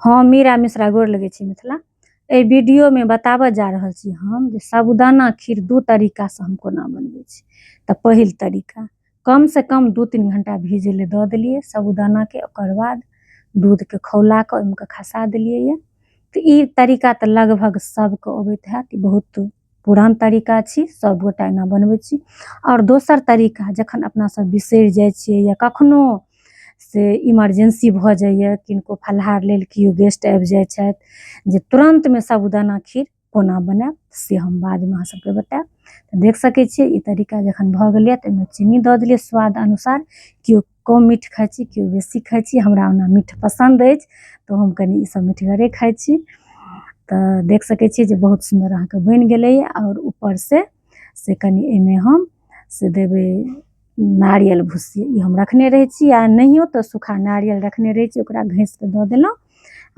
हम मीरा मिश्रा गोर लगै छी मिथिला। एहि वीडियोमे बताबऽ जा रहल छी हम जे साबूदाना खीर दू तरीकासँ हम कोना बनबै छी। तऽ पहिल तरीका, कमसँ कम 2-3 घंटा भीजै लए दऽ देलियै साबूदानाके, ओकर बाद दूधके खौला कऽ ओहिमे कऽ खसा देलियै यऽ। तऽ ई तरीका तऽ लगभग सबके अबैत हैत, ई बहुत पुरान तरीका छी, सबगोटा एना बनबै छी। आओर दोसर तरीका, जखन अपना सब बिसरि जाइ छियै या कखनो से इमरजेंसी भऽ जाइए, किनको फलाहार लेल केओ गेस्ट आबि जाइ छथि, जे तुरन्तमे साबूदाना खीर कोना बनायब से हम बादमे अहाँ सबके बतायब। तऽ देख सकै छियै ई तरीका जखन भऽ गेलैए तऽ एहिमे चीनी दऽ देलियै स्वाद अनुसार। केओ कम मीठ खाइ छी, केओ बेसी खाइ छी, हमरा ओना मीठ पसन्द अछि तऽ हम कनि ईसब मीठगरे खाइ छी। तऽ देख सकै छियै जे बहुत सुन्दर अहाँके बनि गेलैए। आओर ऊपरसँ से कनि एहिमे हम से देबै नारियल भुस्सी, ई हम रखने रहै छी, आ नहियो तऽ सूखा नारियल रखने रहै छी, ओकरा घसि कऽ दऽ देलहुँ,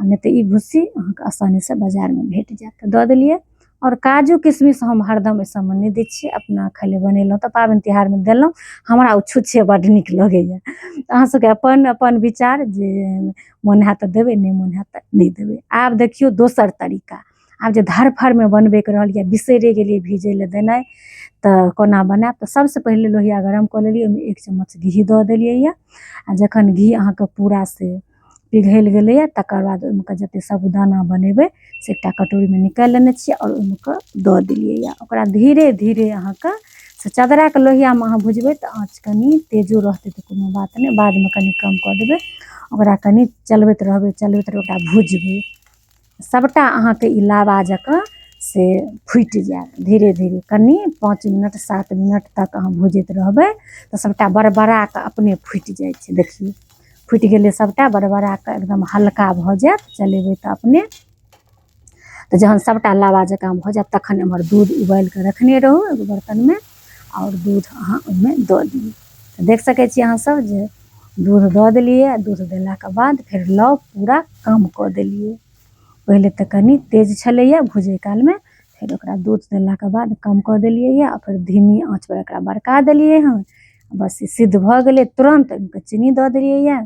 आ नहि तऽ ई भुस्सी अहाँके आसानीसँ बाजारमे भेट जायत। तऽ दऽ देलियै। आओर काजू किशमिश हम हरदम एहि सबमे नहि दै छियै, अपना खाय लए बनेलहुँ तऽ पाबनि तिहारमे देलहुँ, हमरा ओ छुच्छे बड्ड नीक लगैए। तऽ अहाँ सबके अपन अपन विचार, जे मोन हैत तऽ देबै, नहि मोन हैत तऽ नहि देबै। आब देखियौ दोसर तरीका। आब जे धरफड़मे बनबैके रहल या बिसरि गेलियै भीजै लए देनाइ, तऽ कोना बनायब? तऽ सबसँ पहिले लोहिया गरम कऽ लेलियै, ओहिमे 1 चम्मच घी दऽ देलियै यऽ। आ जखन घी अहाँके पूरा से पिघलि गेलैए तकर बाद ओहिमे के जते साबूदाना बनेबै से एकटा कटोरीमे निकालि लेने छियै आओर ओहिमे के दऽ देलियै यऽ। ओकरा धीरे धीरे अहाँके से चदराके लोहियामे अहाँ भुजबै तऽ आँच कनि तेजो रहतै तऽ कोनो बात नहि, बादमे कनि कम कऽ देबै। ओकरा कनि चलबैत रहबै, चलबैत रहबै, ओकरा भुजबै, सबटा अहाँके ई लावा जकाँ से फुटि जायत धीरे धीरे। कनि 5 मिनट 7 मिनट तक अहाँ भुजैत रहबै तऽ सबटा बड़बड़ा कऽ अपने फुटि जाइ छै। देखियौ फुटि गेलै सबटा, बड़बड़ा कऽ एकदम हल्का भऽ जायत, चलेबै तऽ अपने। तऽ जहन सबटा लावा जकाँ भऽ जायत तखन एम्हर दूध उबालि कऽ रखने रहू एगो बर्तनमे, आओर दूध अहाँ ओहिमे दऽ दियौ। तऽ देख सकै छी अहाँ सब जे दूध दऽ देलियै। दूध देलाके बाद फेर लौ पूरा कम कऽ देलियै। पहिले तऽ कनि तेज छलैए भुजै कालमे, फेर ओकरा दूध देलाके बाद कम कऽ देलियै आ फेर धीमी आँचपर एकरा बरका देलियै हन। बस ई सिद्ध भऽ गेलै, तुरन्त ओहिमे चीनी दऽ देलियै यऽ।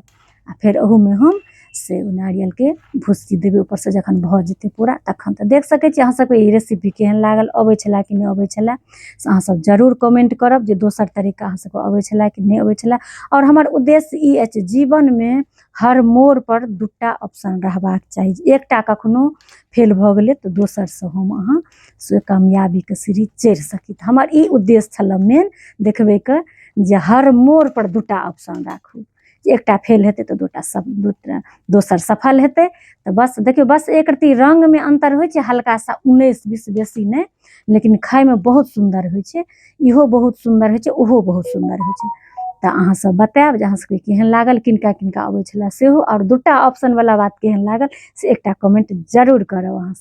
आ फेर ओहूमे हम से नारियलके भुस्सी देबै ऊपरसँ जखन भऽ जेतै पूरा तखन। तऽ देख सकै छी अहाँ सबके ई रेसिपी केहन लागल, अबै छलै कि नहि अबै छलै, से अहाँ सब जरूर कमेंट करब जे दोसर तरीका अहाँ सबके अबै छलै कि नहि अबै छलै। आओर हमर उद्देश्य ई अछि, जीवनमे हर मोड़ पर दूटा ऑप्शन रहबाक चाही, एकटा कखनो फेल भऽ गेलै तऽ दोसरसँ हम अहाँ से कामयाबीके सीढ़ी चढ़ि सकी। तऽ हमर ई उद्देश्य छलै मेन देखबैके जे हर मोड़ पर दूटा ऑप्शन राखू, एकटा फेल हेतै तऽ दूटा दोसर सफल हेतै। तऽ बस देखियौ, बस एक रत्ती रंगमे अन्तर होइ छै, हल्का सा 19-20 बेसी नहि, लेकिन खायमे बहुत सुन्दर होइ छै। इहो बहुत सुन्दर होइ छै, ओहो बहुत सुन्दर होइ छै। तऽ अहाँ सब बतायब जे अहाँ सबके केहन लागल, किनका किनका अबै छलै सेहो, आओर दूटा ऑप्शन वाला बात केहन लागल से एकटा कमेंट जरूर करब अहाँ सब।